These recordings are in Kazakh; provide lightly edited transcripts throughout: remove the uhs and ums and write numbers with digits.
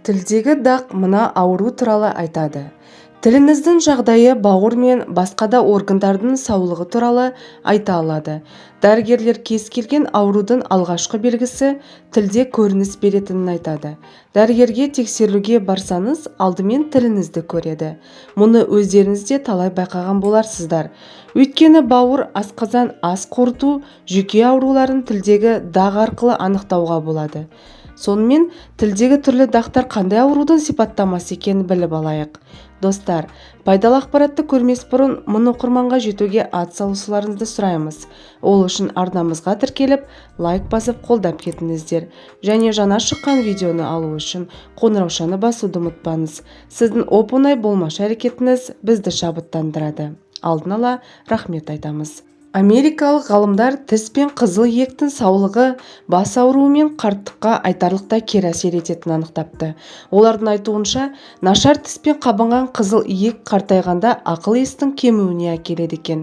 Тілдегі дақ мына ауру туралы айтады. Тіліңіздің жағдайы бауыр мен басқа да органдардың саулығы туралы айта алады. Дәрігерлер кез келген аурудың алғашқы белгісі тілде көрініс беретінін айтады. Дәрігерге тексерілуге барсаңыз, алдымен тіліңізді көреді. Мұны өздеріңіз де талай байқаған боларсыздар. Өйткені бауыр, асқазан, ас қорыту, жүйке ауруларын тілдегі дақ арқылы анықтауға болады. Сонымен, тілдегі түрлі дақтар қандай аурудың сипаттамасы екенін біліп алайық. Достар, пайдалы ақпаратты көрмес бұрын 1000 оқырманға жетуге ат салысуларыңызды сұраймыз. Ол үшін арнамызға тіркеліп, лайк басып қолдап кетіңіздер. Және жаңа шыққан видеоны алу үшін қоңыраушаны басуды ұмытпаңыз. Сіздің оп-оңай болмашы әрекетіңіз бізді шабыттандырады. Алдын ала рахмет айтамыз. Америкалық ғалымдар тіс пен қызыл иектің саулығы бас ауруы мен қарттыққа айтарлықтай кері әсер ететінін анықтапты. Олардың айтуынша, нашар тіс пен қабынған қызыл иек қартайғанда ақыл-естің кемуіне әкеледі екен.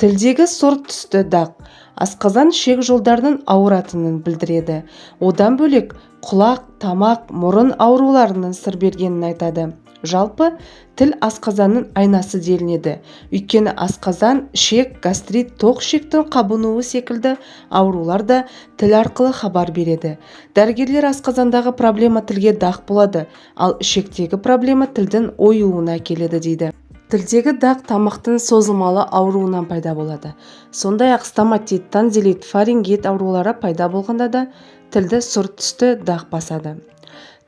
Тілдегі сұр түсті дақ асқазан ішек жолдарының ауыратынын білдіреді. Одан бөлек құлақ, тамақ, мұрын ауруларының сыр бергенін айтады. Жалпы, тіл асқазанның айнасы делінеді. Өйткені асқазан, ішек, гастрит, тоқ ішектің қабынуы секілді аурулар да тіл арқылы хабар береді. Дәрігерлер асқазандағы проблема тілге дақ болады, ал ішектегі проблема тілдің ойылуына әкеледі дейді. Тілдегі дақ тамақтың созылмалы ауруынан пайда болады. Сондай-ақ стоматит, тонзиллит, фарингит аурулары пайда болғанда да тілді сұр түсті дақ басады.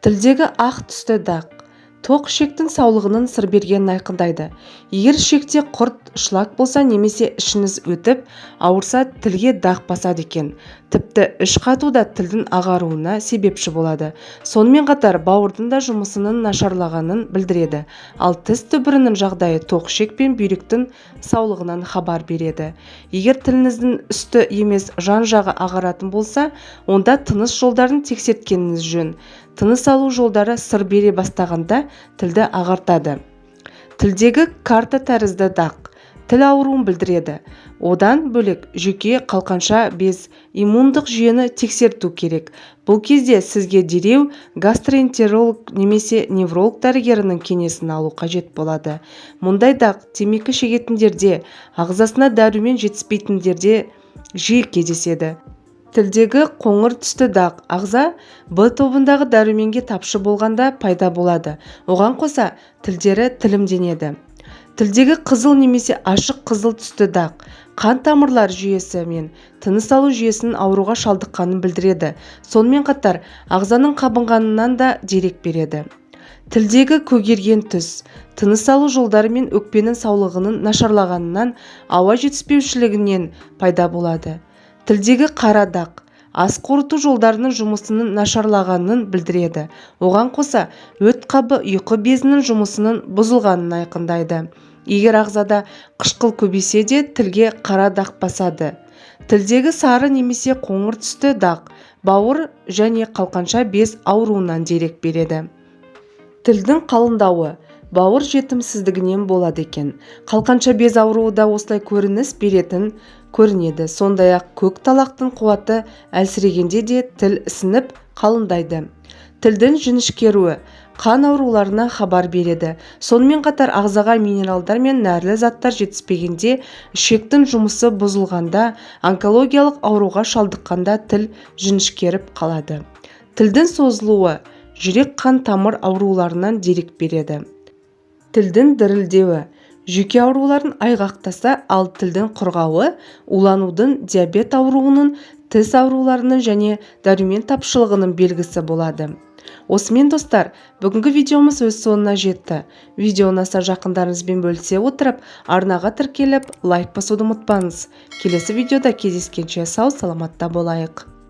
Тілдегі ақ түсті дақ тоқ ішектің саулығының сыр бергенін айқындайды. Егер ішекте құрт, шлак болса немесе ішіңіз өтіп, ауырса, тілге дақ басады екен. Тіпті іш қату да тілдің ағаруына себепші болады. Сонымен қатар бауырдың да жұмысының нашарлағанын білдіреді. Ал тіс түбірінің жағдайы тоқ ішек пен бүйректің саулығынан хабар береді. Егер тіліңіздің үсті емес жан-жағы ағаратын болса, онда тыныс жолдарын тексерткеніңіз жөн. Тыныс алу жолдары сыр бере бастағанда тілді ағартады. Тілдегі карта тәрізді дақ тіл ауруын білдіреді. Одан бөлек жүйке, қалқанша без, иммундық жүйені тексерту керек. Бұл кезде сізге дереу гастроэнтеролог немесе невролог дәрігерінің кеңесін алу қажет болады. Мұндай дақ темекі шегетіндерде, ағзасына дәрумен жетіспейтіндерде жиі кездеседі. Тілдегі қоңыр түсті дақ ағза Б тобындағы дәруменге тапшы болғанда пайда болады. Оған қоса тілдері тілімденеді. Тілдегі қызыл немесе ашық қызыл түсті дақ қан тамырлар жүйесі мен тыныс алу жүйесінің ауруға шалдыққанын білдіреді. Сонымен қатар ағзаның қабынғанынан да дерек береді. Тілдегі көгерген түс тыныс алу жолдары мен өкпенің саулығының нашарлағанынан, ауа жетіспеушілігінен пайда болады. Тілдегі қара дақ ас қорыту жолдарының жұмысының нашарлағанын білдіреді. Оған қоса өт қабы ұйқы безінің жұмысының бұзылғанын айқындайды. Егер ағзада қышқыл көбейсе де тілге қара дақ басады. Тілдегі сары немесе қоңыр түсті дақ бауыр және қалқанша без ауруынан дерек береді. Тілдің қалыңдауы бауыр жетімсіздігінен болады екен. Қалқанша без ауруы да осылай көрініс беретін көрінеді. Сондай-ақ көк талақтың қуаты әлсірегенде де тіл ісініп қалыңдайды. Тілдің жіңішкеруі қан ауруларына хабар береді. Сонымен қатар ағзаға минералдар мен нәрлі заттар жетіспегенде, ішектің жұмысы бұзылғанда, онкологиялық ауруға шалдыққанда тіл жіңішкеріп қалады. Тілдің созылуы жүрек қан тамыр ауруларынан дерек береді. Тілдің дірілдеуі жүйке ауруларын айғақтаса, ал тілдің құрғауы уланудың, диабет ауруының, тіс ауруларының және дәрумен тапшылығының белгісі болады. Осымен, достар, бүгінгі видеомыз өз соңына жетті. Видео ұнаса, жақындарыңызбен бөлісе отырып, арнаға тіркеліп, лайк басуды ұмытпаңыз. Келесі видеода кездескенше сау саламатта болайық.